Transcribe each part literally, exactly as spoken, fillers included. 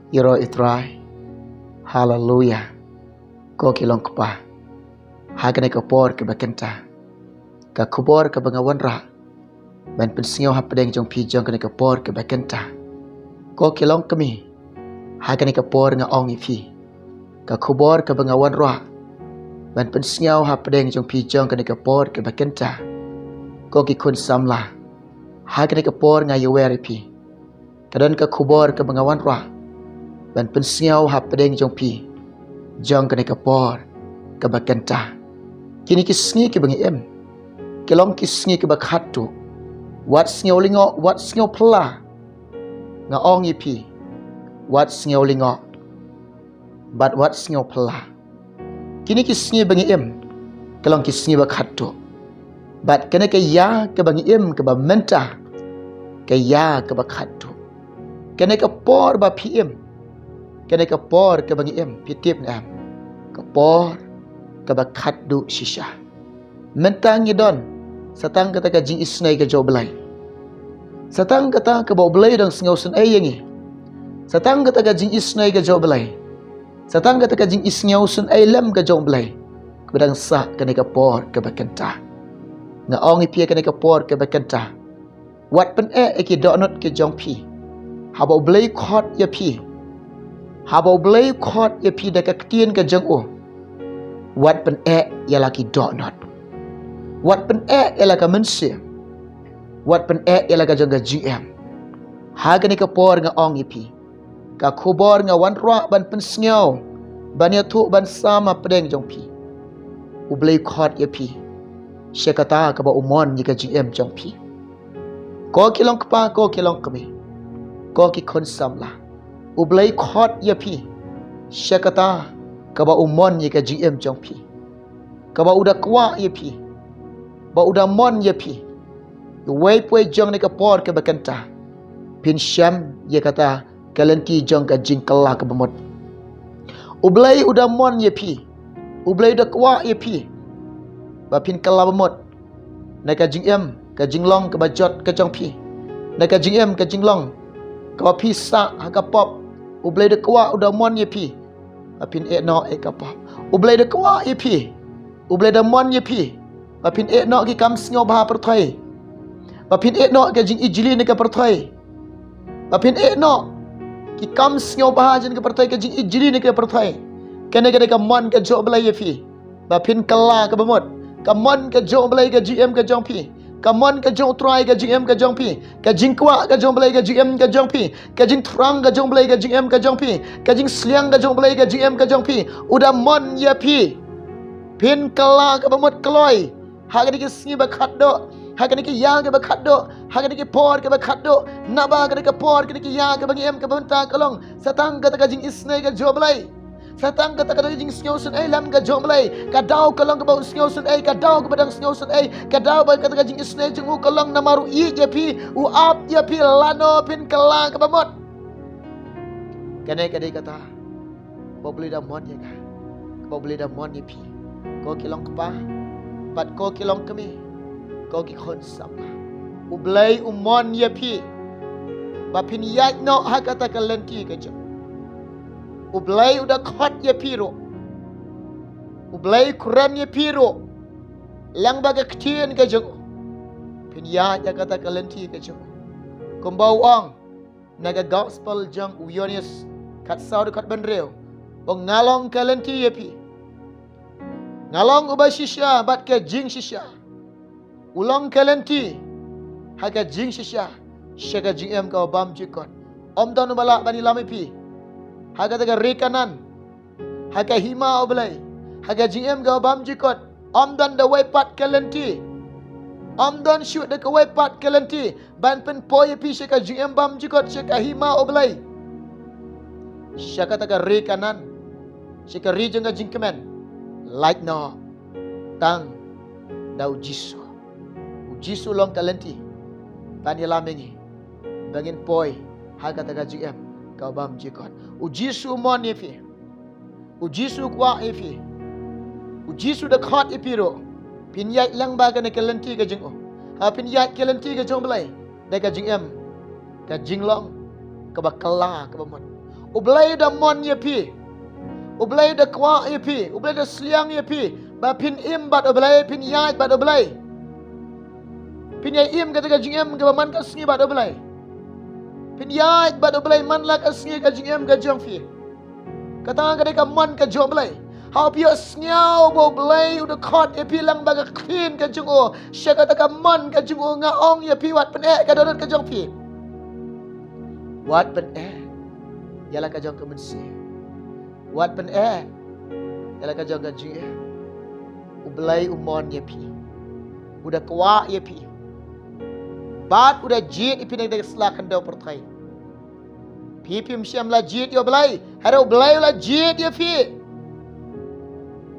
Ïaroh ïa u Trai. Haleluya. Ko ki long kpa, ha kane ka por kaba kynta, ka khubor kaba nga wanrah ban pynsngew hapdeng jong phi jong kane ka por kaba kynta. Ko ki long kmie, ha kane ka por nga ong ïa phi, ka khubor kaba nga wanrah ban pynsngew hapdeng jong phi jong kane ka por kaba kynta. Ko ki khun samla, ha kane ka por nga ïawer ïa phi, ka don ka khubor kaba nga wanrah ban pynsngew hapdeng jong phi jong kane ka por kaba kynta. Kine ki sngi kiba ngi im, ki long ki sngi kiba khatduh. Wat sngew lyngngoh, wat sngew phylla. Nga ong ïa phi, wat sngew lyngngoh bad wat sngew phylla. Kine ki sngi ba ngi im, ki long ki sngi ba khatduh. Bad kane ka ïa kaba ngi im kaba mynta, ka ïa kaba khatduh. Kane ka por ba phi im, kane ka por kaba ngi im, phi tip ne em, ka por kaba khatduh shisha. Mynta ngi don sa tang kata ka jingisynei ka jong U Blei. Sa tang kata kaba U Blei u dang sngewsynei ïa ngi. Sa tang kata ka jingisynei ka jong U Blei. Sa tang kata ka jingisngewsynei lem ka jong U Blei, kaba dang sah kane ka por kaba kynta. Nga ong ïa phi, kane ka por kaba kynta, wat pyneh ïa ki dohnud ki jong phi. Haba U Blei u khot ïa phi, haba U Blei u khot ïa phi da ka ktien ka jong u, wat pyneh ïa la ki dohnud. Wat pyneh ïa la ka mynsiem. Wat pyneh ïa la ka jong ka jingim. Ha kane ka por nga ong ïa phi, ka khubor nga wanrah ban pynsngew, ban ïathuh, ban sam hapdeng jong phi. U Blei u khot ïa phi sha kata kaba u mon ïa ka jingim jong phi. Ko ki long kpa, ko ki long kmie, ko ki khun samla, U Blei u khot ïa phi sha kata kaba u mon ïa ka jingim jong phi, kaba u da kwah ïa phi, ba u da mon ïa phi. Iwei pa iwei jong kane ka por kaba kynta, phin shem ïa kata ka lynti jong ka jingkylla kaba mut. U Blei u da mon ïa phi, U Blei u da kwah ïa phi, ba phin kylla ba mut na ka jingim, ka jinglong kaba jot ka jong phi, na ka jingim, ka jinglong kaba phi sah ha ka pop. U Blei u da kwah, u da mon ïa phi, ba phin ïeh noh ïa ka pop. U Blei u da kwah ïa phi, U Blei u da mon ïa phi, ba phin ïeh noh ki kam sngewbha pyrthei, ba phin ïeh noh ka jingijli na ka pyrthei, ba phin ïeh noh ki kam sngewbha jong ka pyrthei, ka jingijli na ka pyrthei. Kane ka dei ka mon ka jong U Blei ïa phi, ba phin kylla kaba mut. Ka mon ka jong U Blei ka jingim ka jong phi, ka mon ka jong U Trai ka jingim ka jong phi, ka jingkwah ka jong U Blei ka jingim ka jong phi, ka jingthrang ka jong U Blei ka jingim ka jong phi, ka jingsliang ka jong U Blei ka jingim ka jong phi, u da mon ïa phi. Phin kylla kaba mut kloi ha kine ki sngi ba khatduh, ha kine ki ïa kiba khatduh, ha kine ki por kiba khatduh. Naba kane ka por, kine ki ïa kiba ngi im kaba mynta ka long sa tang kata ka jingisynei ka jong U Blei. Sa tang kata ka jingsngewsynei lem ka jong U Blei. Ka daw ka long kaba u sngewsynei, ka daw kaba dang sngewsynei, ka daw ba kata ka jingisynei jong u ka long namar u ïeit ïa phi, u ap ïa phi, lano phin kylla kaba mut. Kane ka dei kata ba U Blei u da mon ïa ka, ba U Blei u da mon ïa phi. Ko ki long kpa, bad ko ki long kmie, ko ki khun samla, U Blei u mon ïa phi, ba phin ïaid noh ha kata ka lynti ka jong u. U Blei u da khot ïa phi ruh, U Blei u kren ïa phi ruh lyngba ka ktien ka jong u, phin ïaid ha kata ka lynti ka jong u. Kumba u ong na ka gospel jong u Ïoannis khatsaw dkhot hynriew, u ong, nga long ka lynti ïa phi. Nga long uba shisha bad ka jingshisha. U long ka lynti ha ka jingshisha sha ka jingim kaba bymjukut. Ym don uba lah ban ïalam ïa phi ha kata ka ri Kanaan, ha ka hima U Blei, ha ka jingim kaba bymjukut. Ym don da kawei pat ka lynti, ym don shuh da kawei pat ka lynti ban pynpoi ïa phi sha ka jingim bymjukut, sha ka hima U Blei, sha kata ka ri Kanaan, sha ka ri jong ka jingkmen. Lait noh tang da U Jisu. U Jisu u long ka lynti ban ïalam ïa ngi ba ngin poi ha kata ka jingim kaba bymjukut. U Jisu u mon ïa phi. U Jisu u kwah ïa phi. U Jisu u da khot ïa phi ruh, phin ïaid lyngba kane ka lynti ka jong u. Ha phin ïaid ka lynti ka jong U Blei da ka jingim, ka jinglong kaba kylla kaba mut. U Blei u da mon ïa phi. U Blei u da kwah ïa phi. U Blei u da sliang ïa phi ba phin im bad U Blei, phin ïaid bad U Blei. Phin ïai im kata ka jingim kaba man ka sngi bad U Blei. Phin ïaid bad U Blei man la ka sngi ka jingim ka jong phi. Kata ka dei ka mon ka jong U Blei. Haba phi ïohsngew ba U Blei u da khot ïa phi lyngba ka ktien ka jong u, sha kata ka mon ka jong u, nga ong ïa phi, wat pyneh ka dohnud ka jong phi. Wat pyneh ïa la ka jong ka mynsiem. Wat pyneh ïa la ka jong ka jingim. U Blei u mon ïa phi. U da kwah ïa phi. Bad u da jied ïa phi na ka sla khyndew pyrthei. Phi phim shym la jied ïa U Blei, hynrei U Blei u la jied ïa phi.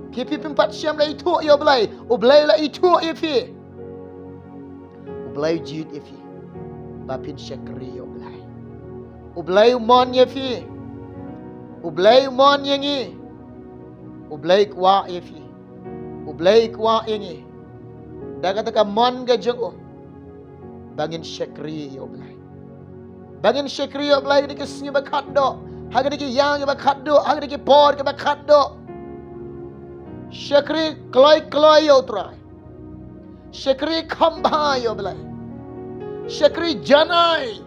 Phi, phi phim pat shym la ithuh ïa U Blei, U Blei u la ithuh ïa phi. U Blei u jied ïa phi ba phin shakri ïa U Blei. U Blei u mon ïa phi. U Blei u mon ïa ngi. U Blei u kwah ïa phi. U Blei u kwah ïa ngi. Da kata ka mon ka jong u, ba ngin shakri ïa U Blei. Ba ngin shakri ïa U Blei ha kine ki sngi ba khatduh, ha kine ki ïing ba khatduh, ha kine ki por kiba khatduh. Shakri kloi kloi ïa U Trai. Shakri kham bha ïa U Blei. Shakri janai.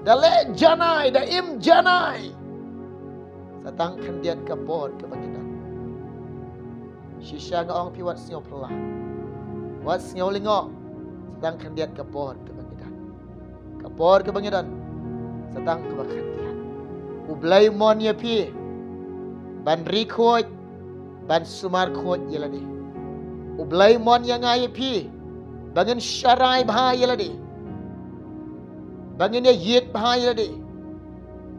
Da leh janai, da im janai. Sa tang khyndiat ka por kaba ngi don. Shisha nga ong phi, wat sngew phylla. Wat sngew lyngngoh. Sa tang khyndiat ka por kaba ngi don. Ka por kaba ngi don, sa tang kaba khyndiat. U Blei u mon ïa phi ban ri khuid, ban sumar khuid ïa lade. U Blei u mon ïa nga ïa phi ba ngin sharai bha ïa lade, ba ngin ïa ïit bha ïa lade,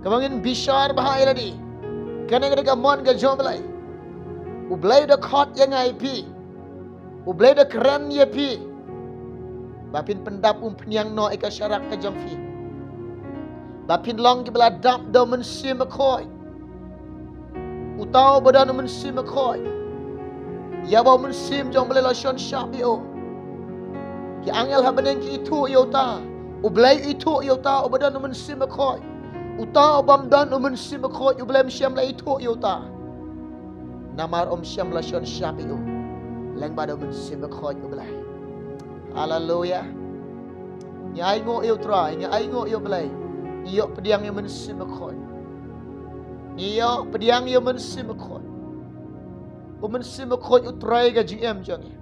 kaba ngin bishar bha ïa lade. Kane ka dei ka mon ka jong U Blei. U Blei u da khot ïa nga ïa phi. U Blei u da kren ïa phi ba phin pyndap umphniang noh ïa ka sharak ka jong phi, ba phin long kiba la dap da U Mynsiem Bakhuid. Uta uba don U Mynsiem Bakhuid, ïa uba U Mynsiem jong U Blei la shon shap ïa u, ki angel ha bneng ki ithuh ïa uta. U Blei u ithuh ïa uta uba don U Mynsiem Bakhuid. Uta u bym don U Mynsiem Bakhuid, U Blei um shym la ithuh ïa uta. Namar um shym la shon shap ïa u lyngba da U Mynsiem Bakhuid U Blei. Haleluya. Ngi ainguh ïa U Trai, ngi ainguh ïa U Blei. Ngi ïoh pdiang ïa U Mynsiem Bakhuid. Ngi ïoh pdiang ïa U Mynsiem Bakhuid. U Mynsiem Bakhuid u trei ka jingim jong ngi.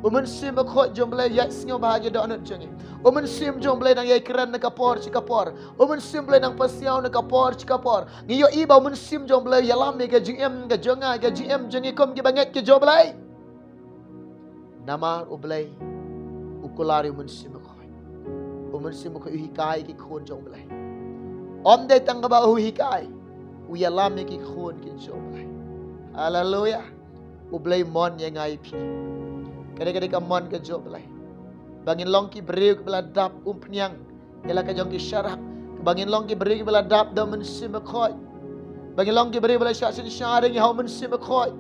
U Mynsiem Bakhuid jong U Blei u ïaid sngewbha ha ki dohnud jong ngi. U Mynsiem jong U Blei u nang ïai kren na ka por sha ka por. U Mynsiem U Blei u nang pasiaw na ka por sha ka por. Ngi ïohi ba U Mynsiem jong U Blei u ïalam ïa ka jingim ka jong nga, ka jingim jong ngi kum kiba ngeit ki jong U Blei. Namar U Blei u kular ïa U Mynsiem Bakhuid. U Mynsiem Bakhuid u hikai ïa ki khun jong U Blei. Ym dei tang kaba u hikai, u ïalam ïa ki khun ki jong U Blei. Haleluya. U Blei u mon ïa nga ïa phi. Ka dei, ka dei ka mon ka jong U Blei ba ngin long ki briew kiba la dap umphniang ïa la ka jong ki sharak, ba ngin long ki briew kiba la dap da U Mynsiem Bakhuid, ba ngin long ki briew ba la shah synshar ïa ngi ha U Mynsiem Bakhuid.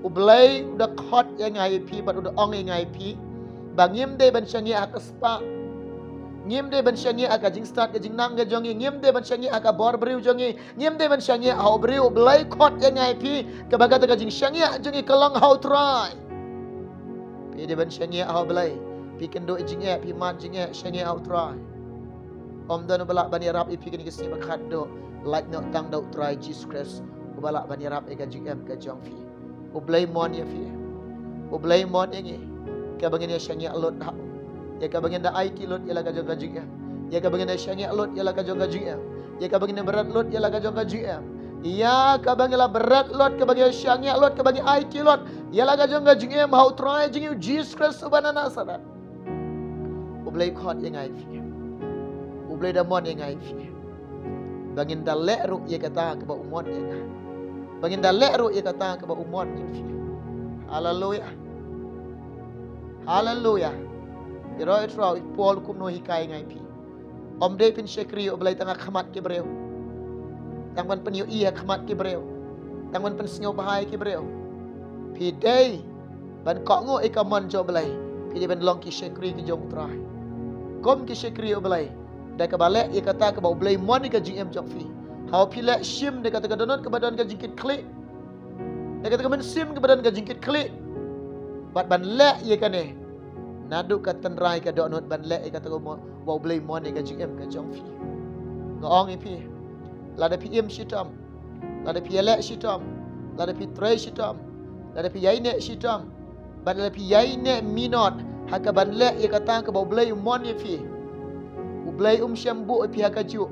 U Blei u da khot ïa nga ïa phi bad u da ong ïa nga ïa phi ba ngim dei ban shaniah ha ka spah. Ngim dei ban shaniah ha ka jingstad ka jingnang ka jong ngi. Ngim dei ban shaniah ha ka bor briew jong ngi. Ngim dei ban shaniah ha u briew. U Blei u khot ïa nga ïa phi, kaba kata ka jingshaniah jong ngi ka long ha U Trai. Phi dei ban shaniah ha U Blei. Phi kynduh jingeh, phi mad jingeh, shaniah ha U Trai. Ym don uba lah ban ïarap ïa phi kine ki sngi ba khatduh, lait noh tang da U Trai Jisu Khrist uba lah ban ïarap ïa ka jingim ka jong phi. U Blei u mon ïa phi. U Blei u mon ïa ngi. Kaba ngin ïa shaniah lut ha u, ïa kaba ngin da aiti lut ïa la ka jong ka jingim, ïa kaba ngin ïa shaniah lut ïa la ka jong ka jingim, ïa kaba ngin ïa bret lut ïa la ka jong ka jingim, ïa kaba ngin la bret lut, kaba ngin ïa shaniah lut, kaba ngin ïa aiti lut ïa la ka jong ka jingim, ha U Trai jong ngi U Jisu Khrist uba na Nasareth. U Blei u khot ïa nga ïa phi. U Blei u da mon ïa nga ïa phi ba ngin da leh ruh ïa kata kaba u mon ïa nga, ba ngin da leh ruh ïa kata kaba u mon ïa phi. Haleluya. Haleluya. Ïaroh ïatrei, i Paul kumno u hikai ïa nga ïa phi. Ym dei phin shakri ïa U Blei tang ha khmat ki briew, tang ban pynïohi ha khmat ki briew, tang ban pynsngewbha ïa ki briew. Phi dei ban kohnguh ïa ka mon jong U Blei. Phi dei ban long ki shakri ki jong U Trai. Kum ki shakri U Blei, Da kaba leh ïa kata kaba U Blei u mon ïa ka jingim jong phi. Haba phi leh shim da kata ka dohnud kaba don ka jingkitkhlieh, da kata ka mynsiem kaba don ka jingkitkhlieh, bad ban leh ïa kane naduh ka tynrai ka dohnud, ban leh ïa kata kaba U Blei u mon ïa ka jingim ka jong phi. Nga ong ïa phi, lada phi im shitom, lada phi ïaleh shitom, lada phi trei shitom, lada phi ïaineh shitom, bad lada phi ïaineh minot ha kaban leh ïa kata kaba U Blei u mon ïa phi, U Blei um shym buh ïa phi ha kajuh.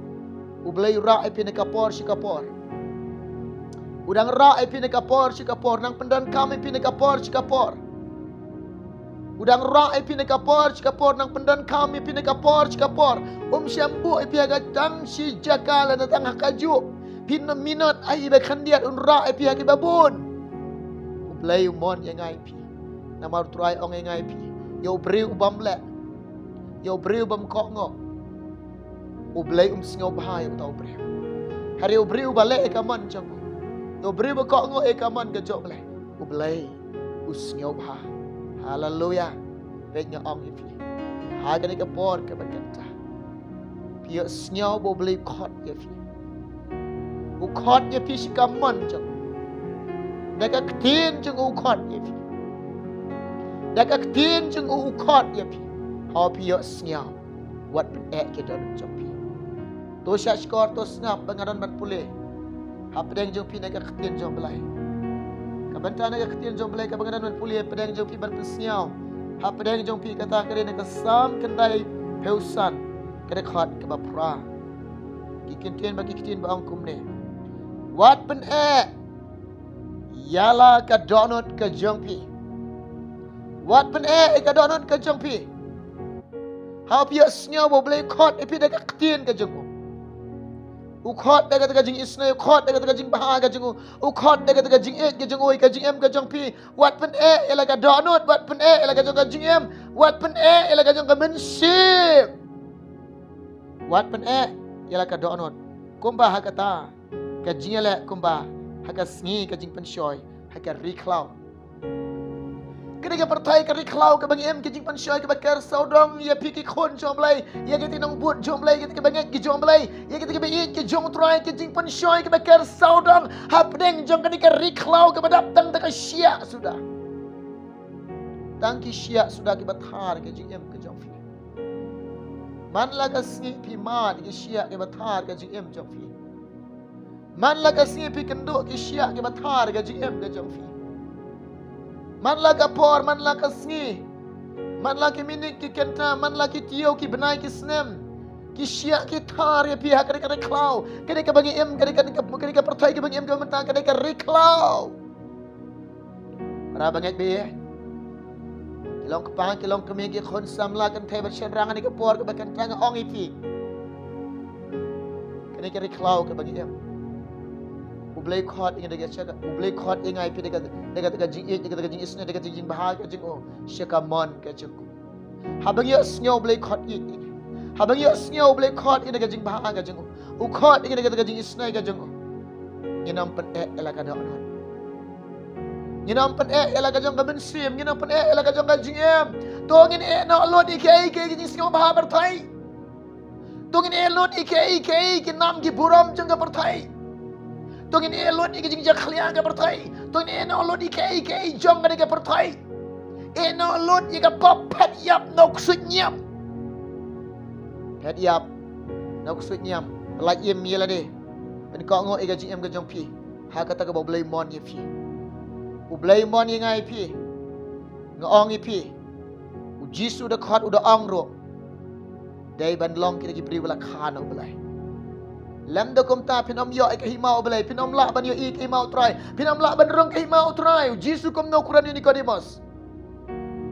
U Blei u rah ïa phi na ka por sha ka por. U dang rah ïa phi na ka por sha ka por, nang pyndonkam ïa phi na ka por sha ka por. U dang rah ïa phi na ka por sha ka por, nang pyndonkam ïa phi na ka por sha ka por. Um shym buh ïa phi ha ka tang shi jaka lane tang ha kajuh. Phin ym minot ha iba khyndiat, un rah ïa phi ha kiba bun. U Blei u mon ïa nga ïa phi. Namar U Trai u ong ïa nga ïa phi, ïa u briew u bym leh, ïa u briew u bym kohnguh, U Blei um sngewbha ïa uta u briew. Hynrei u briew uba leh ïa ka mon jong u, ïa u briew uba kohnguh ïa ka mon ka jong U Blei, U Blei u sngewbha. Haleluya. Peit, nga ong ïa phi, ha kane ka por kaba kynta, phi ïohsngew ba U Blei u khot ïa phi. U khot ïa phi sha ka mon jong u. Da ka ktien jong u u khot ïa phi. Da ka ktien jong u u khot ïa phi. Haba phi ïohsngew, wat pyneh ki dohnud jong phi. To shahshkor, to sngap ba nga don ban pule hapdeng jong phi na ka ktien jong U Blei. Ka bynta na ka ktien jong U Blei kaba nga don ban pule hapdeng jong phi ban pynsngew hapdeng jong phi, kata ka dei na ka Salm khyndai phew san, ka dkhot kaba phra. Ki ktien, ba ki ktien ba ong kumne: Wat pyneh ïa la ka dohnud ka jong phi. Wat pyneh ïa ka dohnud ka jong phi. Haba phi ïohsngew ba U Blei u khot ïa phi da ka ktien ka jong u, u khot da kata ka jingisynei, u khot da kata ka jingbha ka jong u, u khot da kata ka jingïeit ka jong u ïa ka jingim ka jong phi, wat pyneh ïa la ka dohnud, wat pyneh ïa la ka jong ka jingim, wat pyneh ïa la ka jong ka mynsiem. Wat pyneh ïa la ka dohnud. Kumba ha kata ka jingïaleh, kumba ha ka sngi ka jingpynshoi ha ka ri khlaw. Kane ka pyrthei ka ri khlaw kaba ngi im, ka jingpynshoi kaba ker sawdong ïa phi ki khun jong U Blei, ïa kito ki nongbud jong U Blei, ïa kito kiba ngeit ki jong U Blei, ïa kito kiba ïeit ki jong U Trai, ka jingpynshoi kaba ker sawdong hapdeng jong kane ka ri khlaw kaba dap tang da ka shiah suda. Tang ki shiah suda kiba thar ka jingim ka jong phi. Man la ka sngi phi mad ki shiah kiba thar ka jingim jong phi. Man la ka sngi phi kynduh ki shiah kiba thar ka jingim ka jong phi. Man la ka por, man la ka sngi, man la ki minit ki kynta, man la ki taïew ki bnai ki snem, ki shiah ki thar ïa phi ha kane ka ri khlaw, kane kaba ngi im, kane ka, kane ka pyrthei kaba ngi im ka mynta, kane ka ri khlaw. Para bangeit ba ïeit, ki long kpa, ki long kmie, ki khun samla kynthei bad shynrang, ha kane ka por kaba kynta nga ong ïa phi, kane ka ri khlaw kaba ngi im, U Blei u khot ïa nga da ka, U Blei u khot ïa nga ïa phi da ka, da ka, da ka jingïeit, da ka, da ka jingisynei, da ka jingbha ka jong u sha ka mon ka jong u. Haba ngi ïohsngew U Blei u khot ïa ngi, haba ngi ïohsngew U Blei u khot ïa ngi da ka jingbha ka jong u, u khot ïa ngi da ka, da ka jingisynei ka jong u, ngin ym pyneh ïa la ka dohnud. Ngin ym pyneh ïa la ka jong ka mynsiem, ngin ym pyneh ïa la ka jong ka jingim. To ngin ïeh noh lut ïa kiei kiei ki jingsngewbha pyrthei. To ngin ïeh lut ïa kiei kiei ki nam ki burom jong ka pyrthei. To ngin ïeh lut ïa ki jingjakhlia ka pyrthei. To ngin ïeh noh lut ïa kiei kiei jong kane ka pyrthei. Ïeh noh lut ïa ka pop, phet ïap, nongksuid niam. Phet ïap, nongksuid niam. Pyllait im ïa lade. Pynkohnguh ïa ka jingim ka jong phi ha kata kaba U Blei u mon ïa phi. U Blei u mon ïa nga ïa phi. Nga ong ïa phi, U Jisu da khot, u da ong ruh, dei ban long kita ki briew ba la kha na U Blei. Lymda kumta phin ym ïoh ïa ka hima U Blei, phin ym lah ban ïohi ïa ka hima U Trai, phin ym lah ban rung ka hima U Trai. U Jisu kumno u kren ïa u Nikodimos?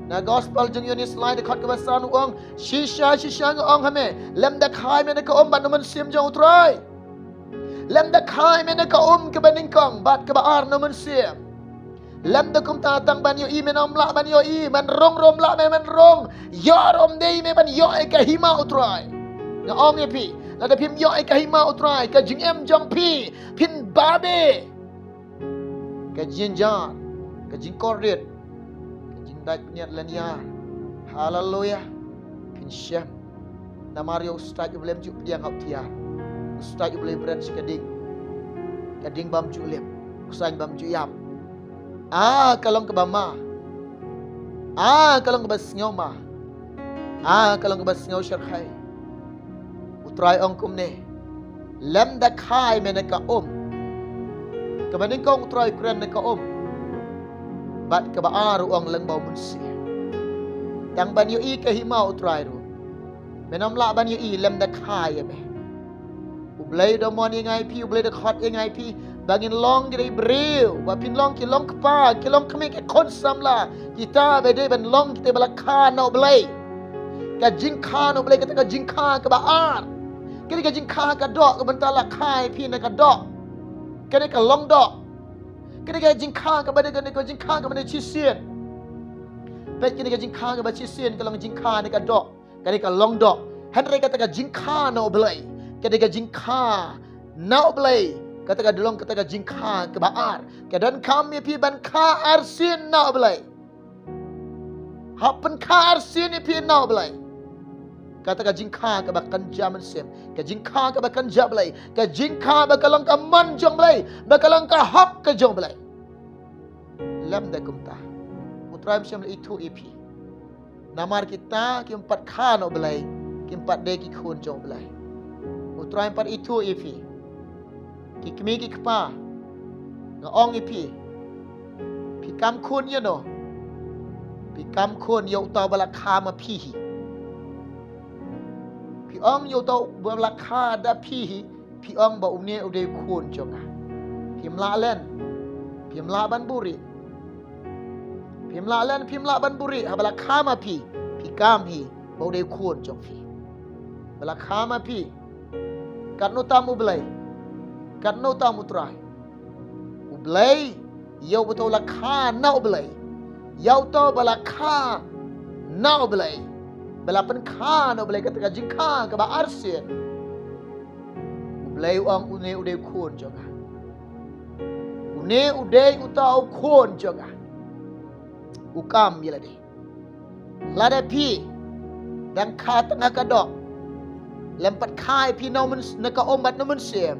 Na gospel jong u Ïoannis lai, da khot kaba san, u ong, shisha shisha nga ong ha me, lymda kha ïa me na ka um bad na u Mynsiem jong U Trai. Lymda kha ïa me na ka um kaba nyngkong bad kaba ar na u Mynsiem, lymda kumta tang ban ïohi men ym lah ban ïohi, ban rung ruh ym lah me ban rung, ïoh ruh ym dei me ban ïoh ïa ka hima U Trai. Nga ong ïa phi, lada phim ïoh ïa ka hima U Trai, ka jingim jong phi phin babe. Ka jynjar, ka jingkordit, ka jingdait bniat lynñiar. Haleluya. Phin shem. Namar ïa u stait U Blei um ju pdiang ha u thiar. U stait U Blei u bret sha ka ding. Ka ding bym ju lip. U saiñ bym ju ïap. Ah, ka long kaba ma. Ah, ka long kaba sngew ma. Ah, ka long kaba sngew shyrkhei. U Trai ong kumne. Lem da kha ïa me na ka um. Kaba nyngkong U Trai u kren na ka um. Bad kaba ar u ong lyngba u Mynsiem. Tang ban ïohi ka hima U Trai ruh. Men ym lah ban ïohi lem da kha ïa me. U Blei u da mon ïa nga ïa phi, U Blei u da khot ïa nga ïa phi. Ba ngin long ki dei briew, ba phin long ki long kpa, ki long kmie ki khun samla. Kita ba dei ban long kita ba la kha na U Blei. Ka jingkha na U Blei kata ka jingkha kaba ar. Kane ka jingkha ka doh kaba mynta la kha ïa phi na ka doh. Kane ka long doh. Kane ka jingkha kaba dei kane ka jingkha kaba dei shisien. Peit kane ka jingkha kaba shisien ka long jingkha na ka doh. Kane ka long doh. Hynrei kata ka jingkha na U Blei. Kane ka jingkha na U Blei. Kata ka long kata ka jingkha kaba ar. Ka donkam ïa phi ban kha arsien na U Blei. Hap pynkha arsien ïa phi na U Blei. Kata ka jingkha kaba kynja mynsiem, ka jingkha kaba kynja Blei, ka jingkha ba ka long ka mon jong Blei, ba ka long ka hok ka jong Blei. Lem da kumta. U Trai um shym la ithuh ïa phi. Namar kita kim pat kha na U Blei, kim pat dei ki khun jong U Blei. U Trai um pat ithuh ïa phi. Ki kmie ki kpa, nga ong ïa phi. Phi kam khun ïa no? Phi kam khun ïa uta ba la kha ma phi hi. Phi ong ïa uta ba la kha da phi hi, phi ong ba une u dei u khun jong nga. Phim lah len, phim lah ban buhrieh. Phim lah len, phim lah ban buhrieh, haba la kha ma phi, phi kam hi, ba u dei u khun jong phi. Ba la kha ma phi, katno tam U Blei, katno tam U Trai. U Blei, ïa uta u la kha na U Blei. Ïa uta ba la kha na U Blei. Ba la pynkha na U Blei kata ka jingkha kaba arsien. U Blei u ong une u dei u khun jong nga. Une u dei uta u khun jong nga. U kam ïa lade. Lada phi dang kha tang ha ka doh, lem pat kha ïa phi na u myns-, na ka um bad na u mynsiem,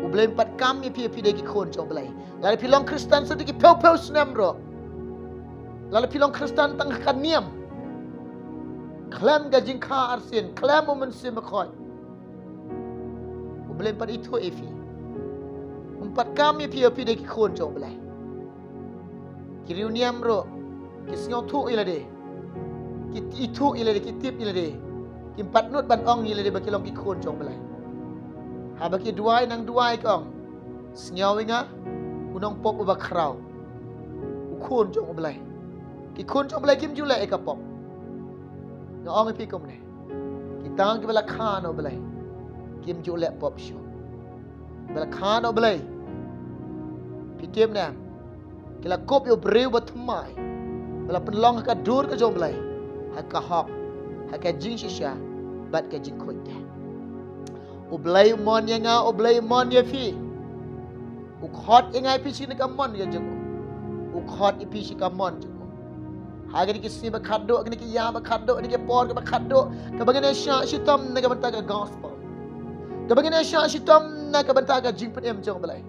U Blei um pat kam ïa phi, phi dei ki khun jong U Blei. Lada phi long Khristan sa ki phew phew snem ruh, lada phi long Khristan tang ha ka niam, khlem ka jingkha arsien, khlem u Mynsiem Bakhuid, U Blei um pat ithuh ïa phi. Um pat kam ïa phi, phi dei ki khun jong U Blei. Ki riewniam ruh ki sngewthuh ïa lade, ki ithuh ïa lade, ki tip ïa lade. Kim pat nud ban ong ïa lade ba ki long ki khun jong U Blei. Haba ki duwai nang duwai ki ong, sngew ïa nga, u nongpop uba khraw, u khun jong U Blei. Ki khun jong U Blei kim ju leh ïa ka pop. Nga ong ïa phi kumne. Kita kiba la kha na U Blei kim ju leh pop shuh. Ba la kha na U Blei, phi tip ne em, ki la kup ïa u briew ba thymmai, ba la pynlong ha ka dur ka jong U Blei, ha ka hok, ha ka jingshisha, bad ka jingkhuid te. U Blei u mon ïa nga, U Blei u mon ïa phi. U khot ïa nga ïa phi shi na ka mon ka jong u. U khot ïa phi shi ka mon jong u. Ha kine ki sngi ba khatduh, kine ki ïa ba khatduh, kine ki por kaba khatduh, kaba ngin ïa shah shitom na ka bynta ka gospel, kaba ngin ïa shah shitom na ka bynta ka jingpynim jong U Blei.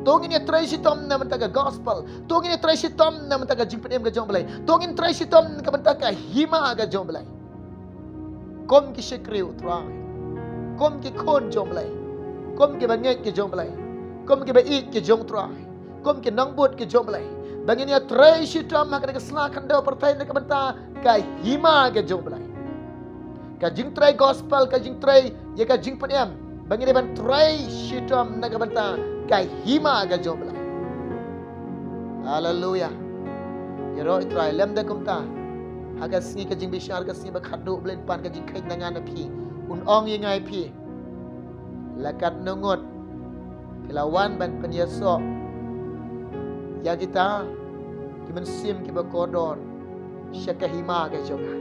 To ngin ïa trei shitom na ka bynta ka gospel. To ngin ïa trei shitom na ka bynta ka jingpynim ka jong U Blei. To ngin trei shitom na ka bynta ka hima ka jong U Blei. Kum ki shakri U Trai, kum ki khun jong U Blei, kum ki bangeit ki jong U Blei, kum ki baieid ki jong U Trai, kum ki nongbud ki jong U Blei, ba ngin ïa trei shitom ha kane ka sla khyndew pyrthei na ka bynta ka hima ka jong U Blei. Ka jingtrei gospel, ka jingtrei ïa ka jingpynim, ba ngin ïa ban trei shitom na ka bynta ka hima ka jong U Blei. Haleluya. Ïaroh ïa U Trai. Lymda kumta, ha ka sngi ka jingbishar, ka sngi ba khatduh, U Blei un pan ka jingkheiñ na nga na phi. Un ong ïa nga ïa phi, la katno ngut phi la wan ban pynïasoh ïa kita ki mynsiem kiba kordor sha ka hima ka jong nga?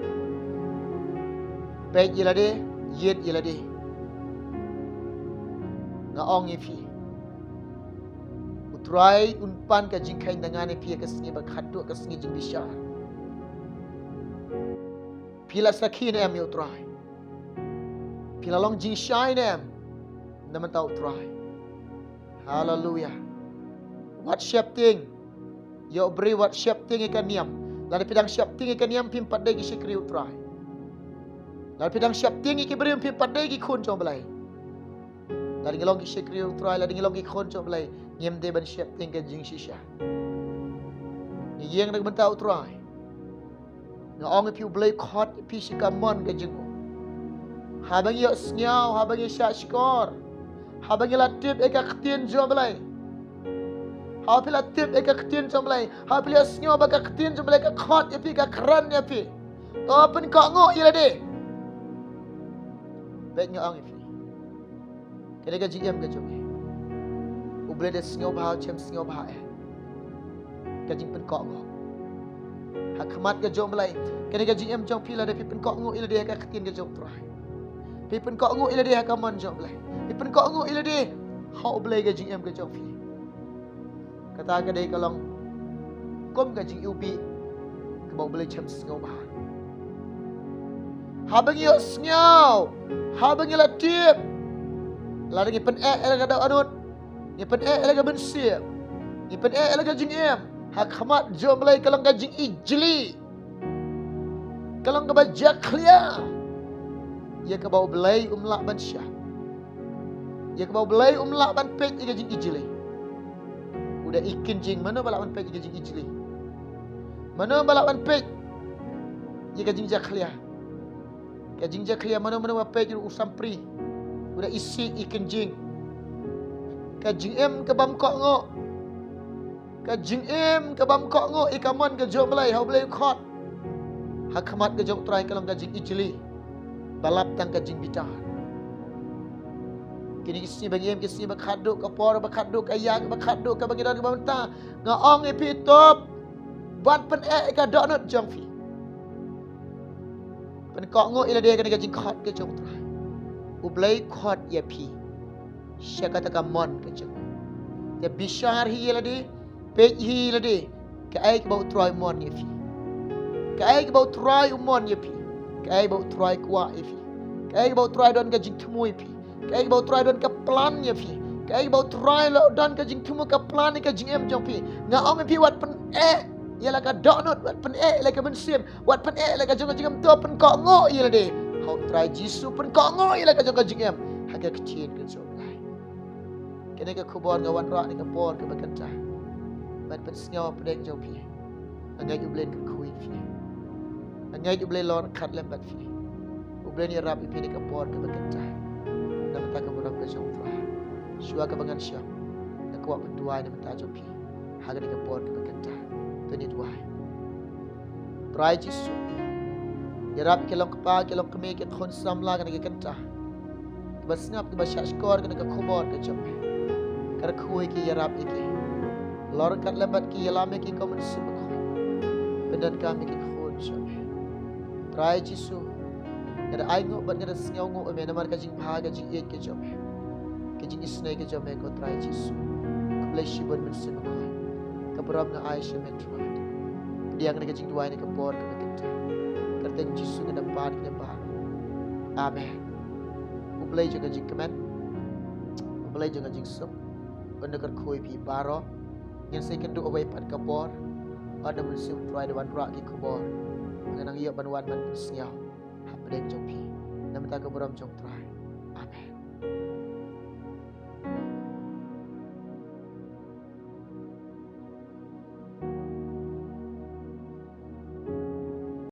Peit ïa lade, ïit ïa lade. Nga ong ïa phi, U Trai un pan ka jingkheiñ na nga na phi ha ka sngi ba khatduh, ka sngi jingbishar. Phi la sakhi ne em ïa U Trai? Ngi la long jingshai ne em na bynta U Trai? Haleluya. Wat sheptieng. Ïoh briew wat sheptieng ïa ka niam. Lada phi dang sheptieng ïa ka niam, phim pat dei ki shakri U Trai. Lada phi dang sheptieng ïa ki briew, phim pat dei ki khun jong U Blei. Lada ngi long ki shakri U Trai, lada ngi long ki khun jong U Blei, ngim dei ban sheptieng ka jingshisha. Ngi ïeng na ka bynta U Trai. Nga ong ïa phi, U Blei khot ïa phi sha ka mon ka jong u. Haba ngi ïohsngew, haba ngi shahshkor, haba ngi la tip ïa ka ktien jong U Blei, haba phi la tip ïa ka ktien jong U Blei, haba phi la sngew ba ka ktien jong U Blei ka khot ïa phi, ka kren ïa phi, to pynkohnguh ïa lade. Bad nga ong ïa phi, kane ka jingim ka jong ngi, U Blei da sngewbha, u shem sngewbha eh. Ka jingpynkohnguh ha khmat ka jong U Blei. Kane ka jingim jong phi, lada phi pynkohnguh ïa lade ha ka ktien ka jong U Trai, phi pynkohnguh ïa lade ha ka mon jong U Blei, phi pynkohnguh ïa lade ha U Blei, ka jingim ka jong phi, kata ka dei ka long kum ka jingiwbih kaba U Blei u shem sngewbha. Haba ngi ïohsngew, haba ngi la tip, lada ngi pyneh ïa la ka dohnud, ngi pyneh ïa la ka mynsiem, ngi pyneh ïa la ka jingim ha khmat jong U Blei, ka long ka jingijli, ka long kaba jakhlia, ïa kaba U Blei um lah ban shah, ïa kaba U Blei um lah ban peit ïa ka jingijli. U da i kynjing, mano ba lah ban peit ïa ka jingijli? Mano ba lah ban peit ïa ka jingjakhlia? Ka jingjakhlia, mano mano ba peit, u sampri, u da isih, i kynjing. Ka jingim ka bym kohnguh, ka jingim ka bym kohnguh ïa ka mon ka jong U Blei, ha U Blei u khot, ha khmat ka jong U Trai, ka long ka jingijli ba lap tang ka jingbitar. Kine ki sngi ba ngi im, ki sngi ba khatduh, ka por ba khatduh, ka ïa ba khatduh, kaba ngi don kaba mynta, nga ong ïa phi, to ban pyneh ïa ka dohnud jong phi. Pynkohnguh ïa lade, kane ka jingkhot ka jong U Trai. U Blei u khot ïa phi sha kata ka mon ka jong u. Te bishar hi ïa lade, peit hi ïa lade, kaei kaba U Trai u mon ïa phi, kaei kaba U Trai u mon ïa phi, kaei kaba U Trai u kwah ïa phi, kaei kaba U Trai u don ka jingthmu ïa phi, kaei kaba U Trai u don ka plan ïa phi, kaei kaba U Trai u don ka jingthmu, ka plan ïa ka jingim jong phi. Nga ong ïa phi, wat pyneh ïa la ka dohnud, wat pyneh ïa la ka mynsiem, wat pyneh ïa la ka jong ka jingim, to pynkohnguh ïa lade ha U Trai Jisu, pynkohnguh ïa la ka jong ka jingim ha ka ktien ka jong U Blei. Kane ka khubor nga wanrah ha kane ka por kaba kynta ban pynsngew hapdeng jong phi. Nga ngeit U Blei un kyrkhu ïa phi. Nga ngeit U Blei un long ryngkat lem bad phi. U Blei un ïarap ïa phi ha kane ka por kaba kynta. Na ka bynta ka burom ka jong U Trai, shuwa kaba ngan shong, nga kwah ban duwai na ka bynta jong phi ha kane ka por kaba kynta. To ngin duwai. Trai Jisu, ïarap ïa ki long kpa, ki long kmie, ki khun samla kane ka kynta, kiba sngap, kiba shahshkor kane ka khubor ka jong me. Kyrkhu ïa ki, ïarap ïa ki, long ryngkat lem bad ki, ïalam ïa ki kum u Mynsiem Bakhuid. Pyndonkam ïa ki khun jong me. Trai Jisu, nga da ainguh bad nga da sngewnguh ïa me namar ka jingbha, ka jingïeit ka jong me, ka jingisynei ka jong me, ko Trai Jisu. Khublei shibun Mynsiem Bakhuid. Ka burom nga ai sha me Trai. Pdiang ïa kane ka jingduwai ha kane ka por kaba kynta. Ha ka kyrteng Jisu nga da pan kine baroh. Amen. U Blei jong ka jingkmen, U Blei jong ka jingsuk, un da kyrkhu ïa phi baroh. Ngin sa ïakynduh ha kawei pat ka por, haba U Mynsiem Trai u da wanrah ki khubor ba ngan nang ïoh ban wan ban pynsngew hapdeng jong phi. Na ka bynta ka burom jong U Trai. Amen.